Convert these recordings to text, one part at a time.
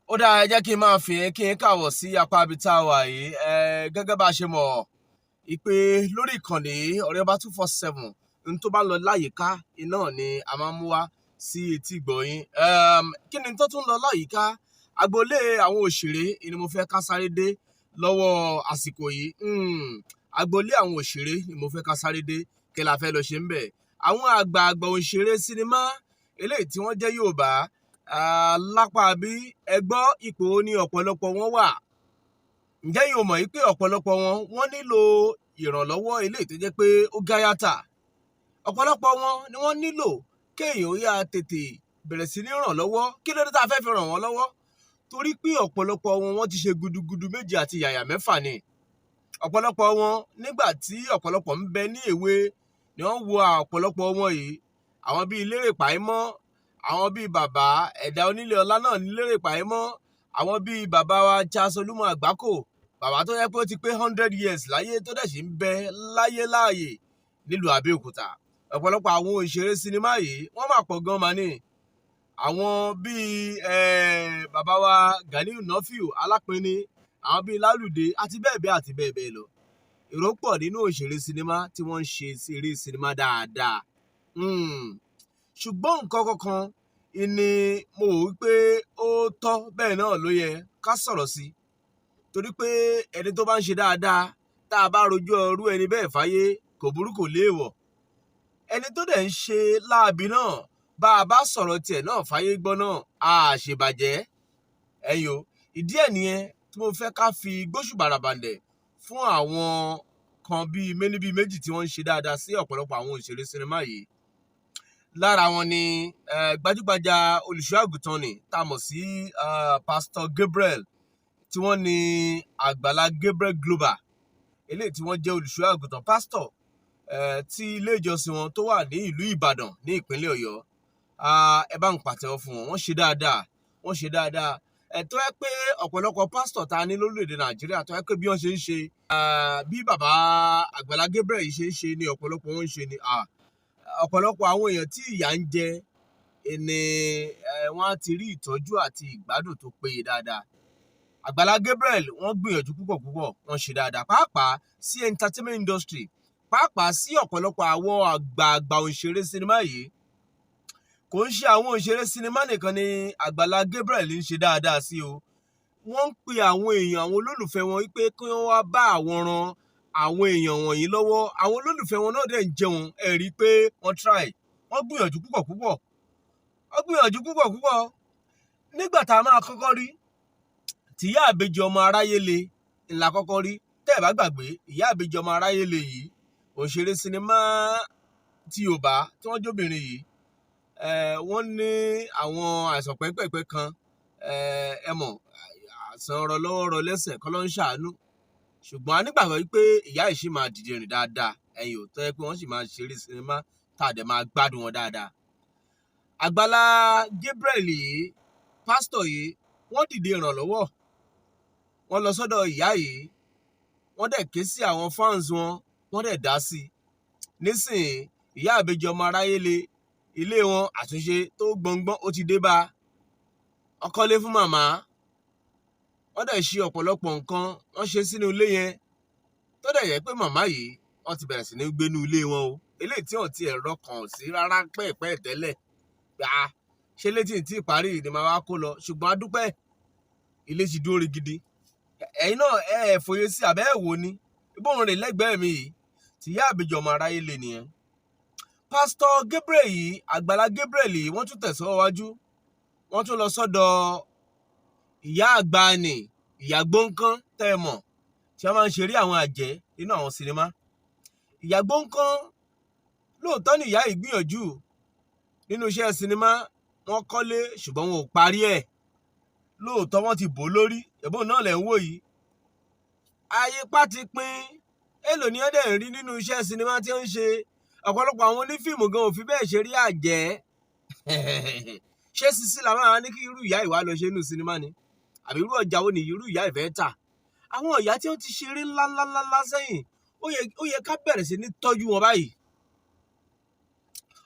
Ó dáa, ẹ jẹ́ kí n máa fi kí n kàwọ̀ sí apá ibi tá a wà yìí. Gẹ́gẹ́ bá a ṣe mọ̀ ìpè lórí ìkànnì Ọ̀rẹ́ Ọba 247, n tó bá ń lọ láyìíká iná ni a máa ń mú wá sí etí ìgbọ̀yìn. Kí ni tó tún lọ láyìíká? Agboolé àwọn òṣèré ni mo fẹ́ ká sáré dé lọ́wọ́ àsìkò yìí. Agboolé àwọn òṣèré ni mo fẹ́ ká sáré dé. Kí la fẹ́ lọ ṣe ń bẹ̀? Àwọn àgbààgbà òṣèré sinimá eléyìí tí wọ́n jẹ́ Yorùbá lápá bí ẹgbọ́ ipò ní ọ̀pọ̀lọpọ̀ wọn wà. Ǹjẹ́ yóò mọ̀ pé ọ̀pọ̀lọpọ̀ wọn, wọ́n nílò ìrànlọ́wọ́ eléyìí tó jẹ́ pé ó gáyàtà? Ọ̀pọ̀lọpọ̀ wọn ni wọ́n nílò kéèyàn ó yá tètè bẹ̀rẹ̀ sí ní ràn lọ́wọ́. Kí ló dé tá a fẹ́ fi ràn wọ́n lọ́wọ́? Torí pé ọ̀pọ̀lọpọ̀ wọn, wọ́n ti ṣe gudugudu méje àti yàyà mẹ́fà ni. Ọ̀pọ̀lọpọ̀ wọn, nígbà tí ọ̀pọ̀lọpọ̀ ń bẹ ní èwe ni wọ́n wo ọ̀pọ̀lọpọ̀ wọn yìí, àwọn bíi Lérè Pàímọ́, àwọn bíi bàbá ẹ̀dá onílé ọlá náà ní Lérè Pàímọ́, àwọn bíi bàbá wa Charles Olúmọ Àgbákò, bàbá tó yẹ pé ó ti pé 100 years láyé, tó dẹ̀ sì ń bẹ láyé láàyè nílùú Abẹ́òkúta. Ọ̀pọ̀lọpọ̀ àwọn òṣèré sinimá yìí, wọ́n máa pọ̀ gan mani. Àwọn bíi bàbá wa Ganiu Nọ́fìl Alápinni, àwọn bíi Lálùdé àti bẹ́ẹ̀ bẹ́ẹ̀ àti bẹ́ẹ̀ bẹ́ẹ̀ lọ. Èrò pọ̀ nínú òṣèré sinimá tí wọ́n ń ṣe eré sinimá dáadáa. Ṣùgbọ́n nǹkan kankan ni mo wò wípé ó tọ́, bẹ́ẹ̀ náà ló yẹ ká sọ̀rọ̀ sí, torí pé ẹni tó bá ń ṣe dáadáa, tá a bá rojú ọrú ẹni bẹ́ẹ̀ fáyé, kò burú, kò léèwọ̀. Ẹni tó dẹ̀ ń ṣe láabi náà, bá a bá sọ̀rọ̀ tiẹ̀ náà fáyé gbọ́ náà, a ṣèbàjẹ́ ẹ̀yìn o. Ìdí ẹ̀ nìyẹn tí mo fẹ́ ká fi gbóṣùbà ràbàǹdẹ̀ fún àwọn kan bíi méní bíi méjì tí wọ́n ń ṣe dáadáa sí ọ̀pọ̀lọpọ̀ àwọn òṣèré sinimá yìí. Lára wọn ni gbajúgbajà olùṣọ́ àgùntàn ni tá a mọ̀ sí Pastor Gabriel, tí wọ́n ní Àgbàlá Gabriel Global, eléyìí tí wọ́n jẹ́ olùṣọ́ àgùntàn, pastor, tí ilé ìjọsìn wọn tó wà ní ìlú Ìbàdàn ní ìpínlẹ̀ Ọ̀yọ́. Ẹ bá ń pàtẹ́wọ́ fún wọn. Wọ́n ṣe dáadáa, wọ́n ṣe dáadáa. Ẹ tó yẹ pé ọ̀pọ̀lọpọ̀ pásítọ̀ ta ní lórílẹ̀‐èdè Nàìjíríà, tó yẹ pé bí wọ́n ṣe ń ṣe, bí bàbá Àgbàlá Gabriel yìí ṣe ń ṣe ni ọ̀pọ̀lọpọ̀ wọn ń ṣe ni, ọ̀pọ̀lọpọ̀ àwọn èèyàn tí ìyà ń jẹ ni wọ́n á ti rí ìtọ́jú àti ìgbádùn tó péye dáadáa. Àgbàlá Gabriel, wọ́n gbìyànjú púpọ̀ púpọ̀, wọ́n ṣe dáadáa, pàápàá sí entertainment industry, pàápàá sí ọ̀pọ̀lọpọ̀ àwọn àgbààgbà òṣèré sinimá yìí. Kò ń ṣe àwọn òṣèré sinimá nìkan ni Àgbàlá Gabriel ń ṣe dáadáa sí o. Wọ́n ń pe àwọn èèyàn, àwọn olólùfẹ́ wọn, wípé kí wọ́n wá bá àwọn ran àwọn èèyàn wọ̀nyí lọ́wọ́. Àwọn olólùfẹ́ wọn náà dẹ̀ ń jẹun. Ẹ̀ rí i pé wọ́n try, wọ́n gbìyànjú púpọ̀ púpọ̀, wọ́n gbìyànjú púpọ̀ púpọ̀. Nígbà tá a máa kọ́kọ́ rí tìyá àbejì ọmọ aráyé le ńlá kọ́kọ́ rí, tẹ́ ẹ̀ bá gbàgbé, ìyá àbejì ọmọ aráyé le yìí, òṣèré sinimá tí Yorùbá tí wọ́n jóbìnrin yìí, wọ́n ní àwọn àìsàn pẹ́pẹ́pẹ́ kan. Ẹ mọ̀, àìsàn rọ lọ́wọ́ rọ lẹ́sẹ̀, kọ́ ló ń ṣàánú. Ṣùgbọ́n a nígbàgbọ́ wípé ìyá yìí ṣì máa dìde rìn dáadáa, ẹ̀yìn ò tọ́ ẹ pé wọ́n sì máa ṣeré sinimá tá a dẹ̀ máa gbádùn wọn dáadáa. Àgbàlá Gabriel yìí, pásítọ̀ yìí, wọ́n dìde ìrànlọ́wọ́, wọ́n lọ sọ́dọ̀ ìyá yìí, wọ́n dẹ̀ ké sí àwọn fans wọn, wọ́n dẹ̀ dá sí i. Nísìnyí, ìyá àbejì ọmọ aráyé le, ilé wọn, àtúnṣe tó gbọngbọ́n ó ti dé bá a. Ọkọ́lé fún màmá, wọ́n dẹ̀ ṣe ọ̀pọ̀lọpọ̀ nǹkan, wọ́n ṣe sínú ilé yẹn, tó dẹ̀ yẹ pé màmá yìí, wọ́n ti bẹ̀rẹ̀ sí ní gbénú ilé wọn o, eléyìí tí wọ́n ti ẹ̀rọ kàn sí rárá pẹ́ẹ̀pẹ́ tẹ́lẹ̀ gbà. Ṣé létí tí ìparí ni màá wá kó lọ? Ṣùgbọ́n a dúpẹ́, ilé ti dúró gidi. Ẹ̀yin náà ẹ ẹ̀ fòye sí àbẹ́ ẹ̀ wò ni ibòun rè lẹ́gbẹ̀ẹ́ mi yìí. Tìyá àbíjọ ọmọ aráyé lè nìyẹn. Pásítọ̀ Gabriel yìí, Àgbàlá Gabriel yìí, wọ́n tún tẹ̀síwájú, wọ́n tún lọ sọ́dọ̀ ìyá àgbà nì, ìyá gbóǹkán tẹ́ ẹ mọ̀ tí wọ́n máa ń ṣeré àwọn àjẹ́ nínú àwọn sinimá. Ìyá gbóǹkán, lóòótọ́ ni ìyá yìí gbìyànjú nínú iṣẹ́ sinimá. Wọ́n kọ́lé, ṣùgbọ́n wọn ò parí ẹ̀. Lóòótọ́ wọ́n ti bò ó lórí ẹ̀bùn náà lẹ̀ ń wò yìí. Ayípa ti pín èlò ní ọ̀dẹ̀ ń rí nínú iṣẹ́ sinimá tí ó ń ṣe. Ọ̀pọ̀lọpọ̀ àwọn onífíìmù gan ò fi bẹ́ẹ̀ ṣe rí àjẹ́. Ṣé sisi la máa ní kí irú ìyá ìwà lọ ṣe nínú sinimá ni, àbí irú ọjà wo ni irú ìyá ìfẹ́ tà? Àwọn ìyá tí wọ́n ti ṣeré ńláńláńlá sẹ́yìn, ó yẹ ká bẹ̀rẹ̀ sí ní tọ́jú wọn báyìí.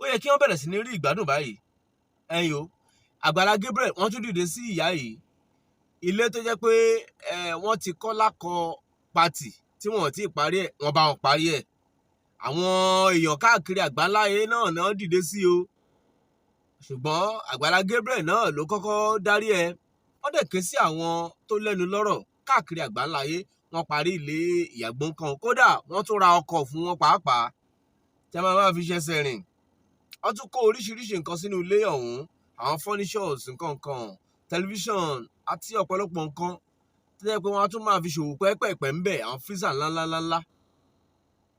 Ó yẹ kí wọ́n bẹ̀rẹ̀ sí ní rí ìgbádùn báyìí. Ẹ̀yin o, Àgbàlá Gabriel, wọ́n tún dìde sí ìyá yìí. Ilé tó jẹ́ pé wọ́n ti kọ́ lákọ patì tí wọ́n ò tí ì parí ẹ̀, wọ́n bá wọn parí ẹ̀. Àwọn èèyàn káàkiri àgbáláyé náà náà dìde sí o, ṣùgbọ́n Àgbàlá Gabriel náà ló kọ́kọ́ dárí ẹ. Wọ́n dẹ̀ ké sí àwọn tó lẹ́nu lọ́rọ̀ káàkiri àgbáláyé, wọ́n parí ilé ìyàgbọ́n kan. Kódà wọ́n tún ra ọkọ̀ fún wọn pàápàá tí a máa máa fi ṣẹ̀ṣẹ̀ rìn. Wọ́n tún kó oríṣiríṣi nǹkan sínú ilé ọ̀hún, àwọn furnitures, nǹkan kan, tẹlifíṣàn àti ọ̀pọ̀lọpọ̀ nǹkan tó jẹ́ pé wọ́n á tún máa fi ṣòwò pẹ́ẹ́pẹ́ẹ̀pẹ́ ń bẹ̀, àwọn freezer ńláńláńláńlá.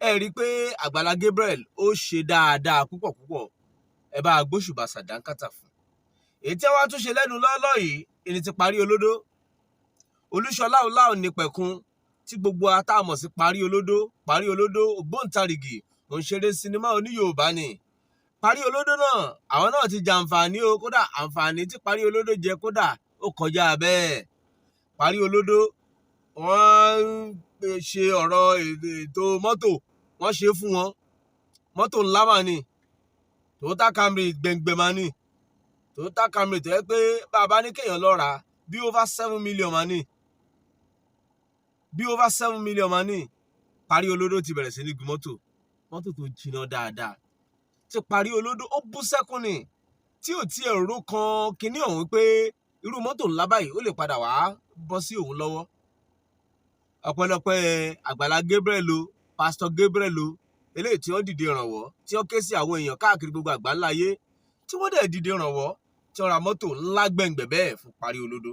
Ẹ rí i pé Àgbàlá Gabriel ó ṣe dáadáa púpọ̀ púpọ̀. Ẹ bá a gbóṣùbà sàdánkátà fún. Èyí tí wọ́n tún ṣe lẹ́nu lọ́ọ́lọ́ yìí ìní ti Parí Olódó. Olúṣọlá Ọláò Nípẹ̀kun tí gbogbo atáàmọ̀ sí Parí Olódó. Parí Olódó, ògbóǹtarìgì òǹṣeré sinimá oní Yorùbá ni Parí Olódó náà. Àwọn náà ti jàǹfààní o. Kódà àǹfààní tí Parí Olódó jẹ, kódà ó kọjá bẹ́ẹ̀. Parí Olódó, wọ́n ṣe ọ̀rọ̀ ètò mọ́tò, wọ́n ṣe fún wọn. Mọ́tò ńlá mà ní, Toyota Camry gbẹ̀ngbẹ̀ mà ní. Toyota Camry tó yẹ pé bàbá ní kéèyàn lọ rà bí over 7 million mà ní, bí over 7 million mà ní. Parí Olódó ti bẹ̀rẹ̀ sí ní gun mọ́tò, mọ́tò tó jiná dáadáa. Ti Parí Olódó, ó bú sẹ́kún ni, tí ò tiẹ̀ rò kan kinní ọ̀hún pé irú mọ́tò ńlá báyìí ó lè padà wá bọ́ sí òun lọ́wọ́. Ọpẹ́lọpẹ́ Àgbàlá Gabriel o, Pastor Gabriel o, eléyìí tí wọ́n dìde ìrànwọ́, tí wọ́n ké sí àwọn èèyàn káàkiri gbogbo àgbáńlá ayé, tí wọ́n dẹ̀ dìde ìrànwọ́, tí wọ́n ra mọ́tò ńlá gbẹ̀ngbẹ̀ bẹ́ẹ̀ fún Parí Olódó.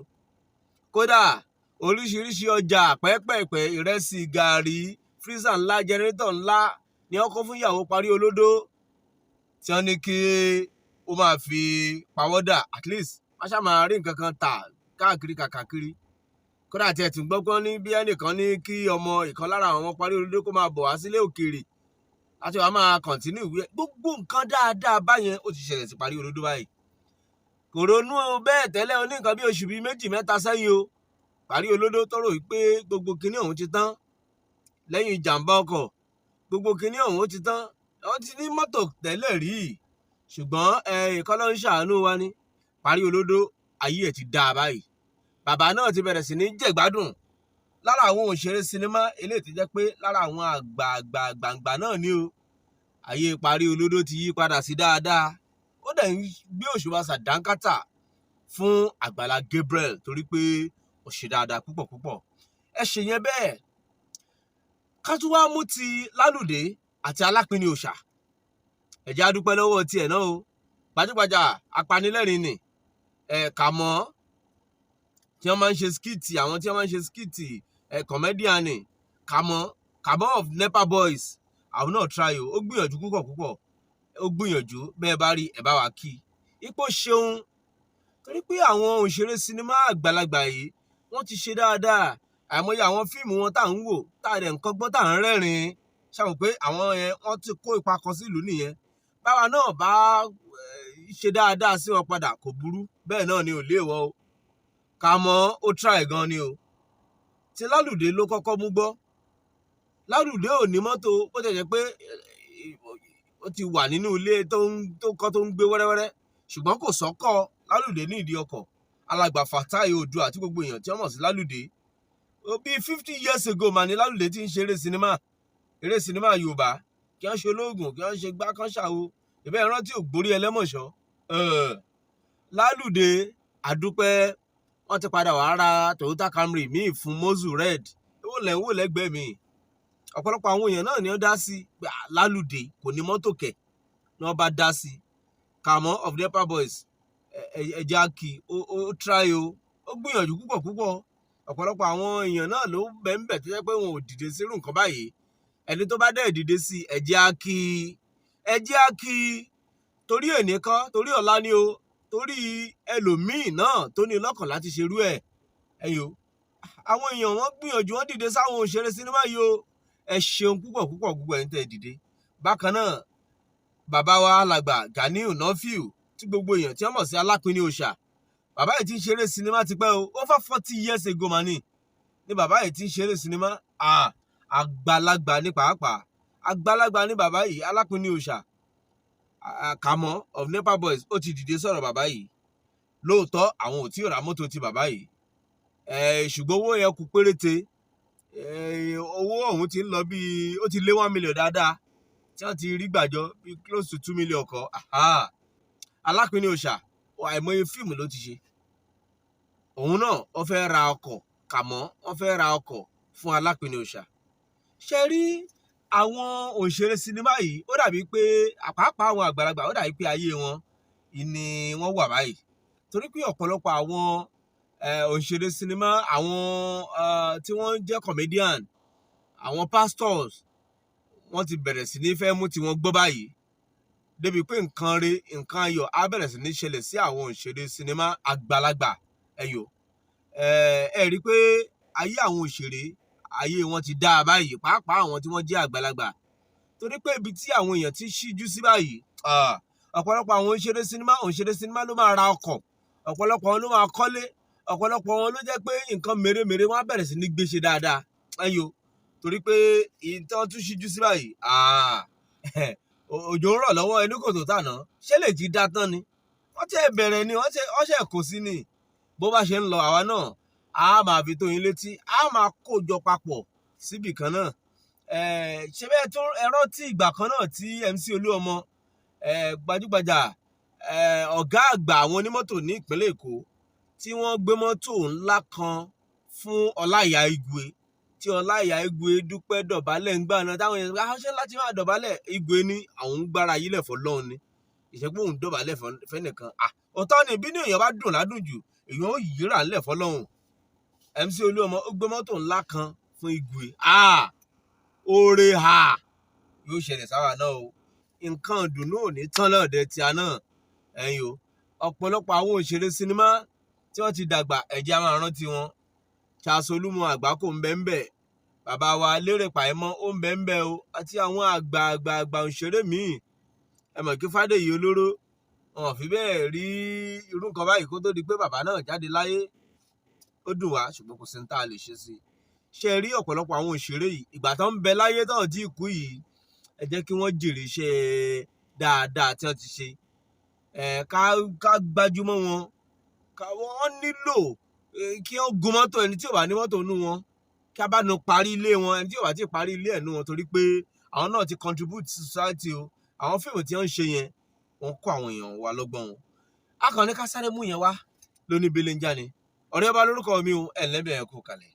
Kódà oríṣiríṣi ọjà pẹ́pẹ̀pẹ́, ìrẹsì, gàrí, freezer ńlá, generator ńlá ni wọ́n kó fún ìyàwó Parí Olódó, tí wọ́n ní kí ó máa fi pawọ́dà, at least wọ́n ṣáà máa rí nǹkan kan tà káàkiri kàkàkiri. Kódà tí ẹ ti gbọ́ pé wọ́n ní bí ẹnìkan ní kí ọmọ ìkan lára àwọn ọmọ Parí Olódó kó máa bọ̀ wá sílé òkèèrè láti wàá máa continue ìwé. Gbogbo nǹkan dáadáa báyẹn ó ti ṣẹlẹ̀ sí Parí Olódó báyìí. Kò ronú bẹ́ẹ̀ tẹ́lẹ̀ o. Ní nǹkan bí oṣù bíi 2, 3 sẹ́yìn o, Parí Olódó tọrọ wípé gbogbo kinní ọ̀hún ti tán lẹ́yìn ìjàmbá ọkọ̀, gbogbo kinní ọ̀hún ó ti tán. Wọ́n ti ní mọ́tò tẹ́lẹ̀ rí, ṣùgbọ́n ìkọ́lọ́ ń ṣàánú wa ní. Parí Olódó, ayé ẹ̀ ti dáa báyìí. Bàbá náà ti bẹ̀rẹ̀ sí ní jẹ̀gbádùn. Lára àwọn òṣèré sinimá eléyìí ti jẹ́ pé lára àwọn àgbààgbà gbàǹgbà náà ni o. Ayé Parí Olódó ti yí padà sí dáadáa. Ó dẹ̀ ń gbé òṣùbà sàdánkátà fún Àgbàlá Gabriel torí pé ó ṣe dáadáa púpọ̀ púpọ̀. Ẹ ṣe yẹn bẹ́ẹ̀. Ká tún wá mú ti Lálùdé àti Alápinni Òòṣà. Ẹ̀jẹ̀ á dúpẹ́ lọ́wọ́ tiẹ̀ náà o. Gbajúgbajà apanilẹ́rìn ni ẹ̀ kà mọ́ tí wọ́n máa ń ṣe skit, àwọn tí wọ́n máa ń ṣe skit ẹ̀, comedian ni Kàmọ́, Kàmọ́ of NEPA Boys. Àwọn náà try o. Ó gbìyànjú púpọ̀ púpọ̀, ó gbìyànjú. Bẹ́ẹ̀ bá rí ẹ̀, bá wa kí ipò ṣeun, torí pé àwọn òṣèré sinimá àgbàlagbà yìí, wọ́n ti ṣe dáadáa. Àìmọye àwọn fíìmù wọn tá à ń wò, tá a dẹ̀ ń kọ́gbọ́n, tá à ń rẹ́rìn-ín. Ṣàmù pé àwọn yẹn, wọ́n ti kó ipa kan sílùú nìyẹn. Báwa náà bá ṣe dáadáa sí wọn padà, kò burú. Bẹ́ẹ̀ náà ni ò léèwọ̀ o. Kàmọ́ ó try gan ni o. Ti Lálùdé ló kọ́kọ́ mú gbọ́. Lálùdé ò ní mọ́tò, bó ti jẹ́ pé ó ti wà nínú ilé tó ń tó kọ́ tó ń gbé wẹ́rẹ́wẹ́rẹ́, ṣùgbọ́n kò sọ́kọ̀. Lálùdé ní ìdí ọkọ̀. Alàgbà Fatai Oòduà àti gbogbo èèyàn tí wọ́n mọ̀ sí Lálùdé, bíi 50 years ago mà ní Lálùdé ti ń ṣe eré sinimá, eré sinimá Yorùbá, kí wọ́n ṣe olóògùn, kí wọ́n ṣe gbá kán ṣàwo ìbẹ́ ìrántí Ògbórí Ẹlẹ́mọ̀ṣọ́. Lálùdé, àdúpẹ́, wọ́n ti padà wàá ra Toyota Camry míì fún Mozu Red. Ó lẹ̀ ń wò lẹ́gbẹ̀ẹ́ mi. Ọ̀pọ̀lọpọ̀ àwọn èèyàn náà ni wọ́n dá sí. Lálùdé kò ní mọ́tò kẹ̀ ni wọ́n bá dá sí. Kàmọ́ of NEPA Boys, ẹ̀jẹ̀ kì ó try o. Ó gbìyànjú púpọ̀ púpọ̀. Ọ̀pọ̀lọpọ̀ àwọn èèyàn náà ló bẹ̀ ń bẹ̀ tó jẹ́ pé wọn ò dìde sírú nǹkan báyìí. Ẹni tó bá dẹ̀ dìde sí, ẹ̀jẹ̀ á kí, ẹ̀jẹ̀ á kí, torí èní kọ́, torí ọ̀la ni o, torí ẹlòmíì náà tó ní lọ́kàn láti ṣerú ẹ̀. Ẹ̀yọ́ àwọn èèyàn, wọ́n gbìyànjú, wọ́n dìde sáwọn òṣèré sinimá yìí o. Ẹ ṣeun púpọ̀ púpọ̀, gbogbo ẹ̀yin tẹ́ ẹ dìde. Bákan náà, bàbá wa alàgbà Ganiu Nọ́fíù tí gbogbo èèyàn tí wọ́n mọ̀ sí Alápinni Òòṣà, bàbá yìí ti ń ṣeré sinimá tipẹ́ o. Over 40 years ago mà ní bàbá yìí ti ń ṣeré sinimá. Àgbàlagbà ní pàápàá, àgbàlagbà ní bàbá yìí. Alápinni Òòṣà, Kàmọ́ of NEPA Boys, ó ti dìde sọ̀rọ̀ bàbá yìí. Lóòótọ́, àwọn ò tí ì ra mọ́tò ti bàbá yìí. Ṣùgbọ́n owó yẹn kù péréte. Owó ọ̀hún ti ń lọ bíi, ó ti lé 1 million dáadáa tí wọ́n ti rí gbàjọ, bíi close to 2 million kọ́. Alápinni Òòṣà, àìmọye fíìmù ló ti ṣe. Òun náà, ó fẹ́ ra ọkọ̀ kàmọ́, wọ́n fẹ́ ra ọkọ̀ fún Alápinni Òòṣà. Ṣe rí àwọn òṣèré sinimá yìí, ó dàbí pé àpáàpá àwọn àgbàlagbà, ó dàbí pé ayé wọn ni wọ́n wà báyìí, torí pé ọ̀pọ̀lọpọ̀ àwọn òṣèré sinimá, àwọn tí wọ́n jẹ́ comedian, àwọn pastors, wọ́n ti bẹ̀rẹ̀ sí ní fẹ́ mú tiwọn gbọ́ báyìí, débi pé nǹkan re, nǹkan ayọ̀ á bẹ̀rẹ̀ sí ní ṣẹlẹ̀ sí àwọn òṣèré sinimá àgbàlagbà. Ẹ̀yọ́ ẹ rí i pé ayé àwọn òṣèré, ayé wọn ti dáa báyìí, pàápàá àwọn tí wọ́n jẹ́ àgbàlagbà, torí pé ibi tí àwọn èèyàn ti ṣíjú sí báyìí, ọ̀pọ̀lọpọ̀ àwọn òṣèré sinimá ló máa ra ọkọ̀, ọ̀pọ̀lọpọ̀ wọn ló máa kọ́lé, ọ̀pọ̀lọpọ̀ wọn ló jẹ́ pé nǹkan mèremère wọn á bẹ̀rẹ̀ sí ní gbéṣe dáadáa ẹ̀yọ́, torí pé ìtàn tún ṣíjú sí báyìí. Òjò ń rọ̀ lọ́wọ́ ẹni kò tó tàná, ṣé lè ti dá tán ni? Wọ́n ti bẹ̀rẹ̀ ni, wọ́n ṣe kò sí ni. Bó bá ṣe ń lọ, àwa náà a máa fi tó yín létí, a máa kó jọ papọ̀ síbì kan náà. Ṣe bẹ́ẹ̀ tó ẹ rántí ìgbà kan náà tí MC Olúọmọ, gbajúgbajà ọ̀gá àgbà àwọn onímọ́tò ní ìpínlẹ̀ Èkó, tí wọ́n gbé mọ́tò ńlá kan fún Ọláìyá Igwe, tí Ọláìyá Igwe dúpẹ́ dọ̀bálẹ̀ ńgbà náà, táwọn èèyàn ṣe láti máa dọ̀bálẹ̀? Igwe ní àwọn ń gbára yílẹ̀ fọlọ́run ni, ìṣẹ́pọ̀ òun dọ̀bálẹ̀ fẹ́nìkan. Ọ̀tọ̀ ni bí ní èèyàn bá dùn ládùn jù, èèyàn ó yíra ńlẹ̀ fọlọ́run. MC Olúọmọ ó gbé mọ́tò ńlá kan fún Igwe. Oore ha yóò ṣẹlẹ̀ sáwà náà o. Nǹkan ìdùnnú ò ní tán lọ́ọ̀dẹ tí a náà ẹ̀yin o. Ọ̀pọ̀lọpọ̀ àwọn òṣèré sinimá tí wọ́n ti dàgbà, ẹ̀jẹ̀ á máa rántí wọn. Charles Olúmọ Àgbákò ń bẹ ń bẹ, bàbá wa Lérè Pàímọ́ ó ń bẹ ń bẹ o, àti àwọn àgbà àgbà àgbà òṣèré míì. Ẹ mọ̀ kí Fádèyí Olóró, wọn ò fi bẹ́ẹ̀ rí irú nǹkan báyìí kó tó di pé bàbá náà jáde láyé. Ó dùn wá, ṣùgbọ́n kò sí ní tá a lè ṣe sí i. Ṣe rí ọ̀pọ̀lọpọ̀ àwọn òṣèré yìí, ìgbà tó ń bẹ láyé tó ń tí kú yìí, ẹ jẹ́ kí wọ́n jèrè iṣẹ́ dáadáa tí wọ́n ti ṣe. Ẹ ká gbájúmọ́ wọn, ká wọ́n nílò kí wọ́n gun mọ́tò. Ẹni tí ò bá ní mọ́tò nú wọn, kí a bá nu parí ilé wọn, ẹni tí ò bá ti parí ilé ẹ̀ nú wọn, torí pé àwọn náà ti contribute to society o. Àwọn fíìmù tí wọ́n ń ṣe yẹn, wọ́n kó àwọn èèyàn wa lọ́gbọ́n o. A kàn ní ká sáré mú yẹn wá lóní belenja ni. Ọ̀rẹ́ ọba lórúkọ mi o. Ẹ̀ lẹ́bẹ̀ẹ́ kú kalẹ̀.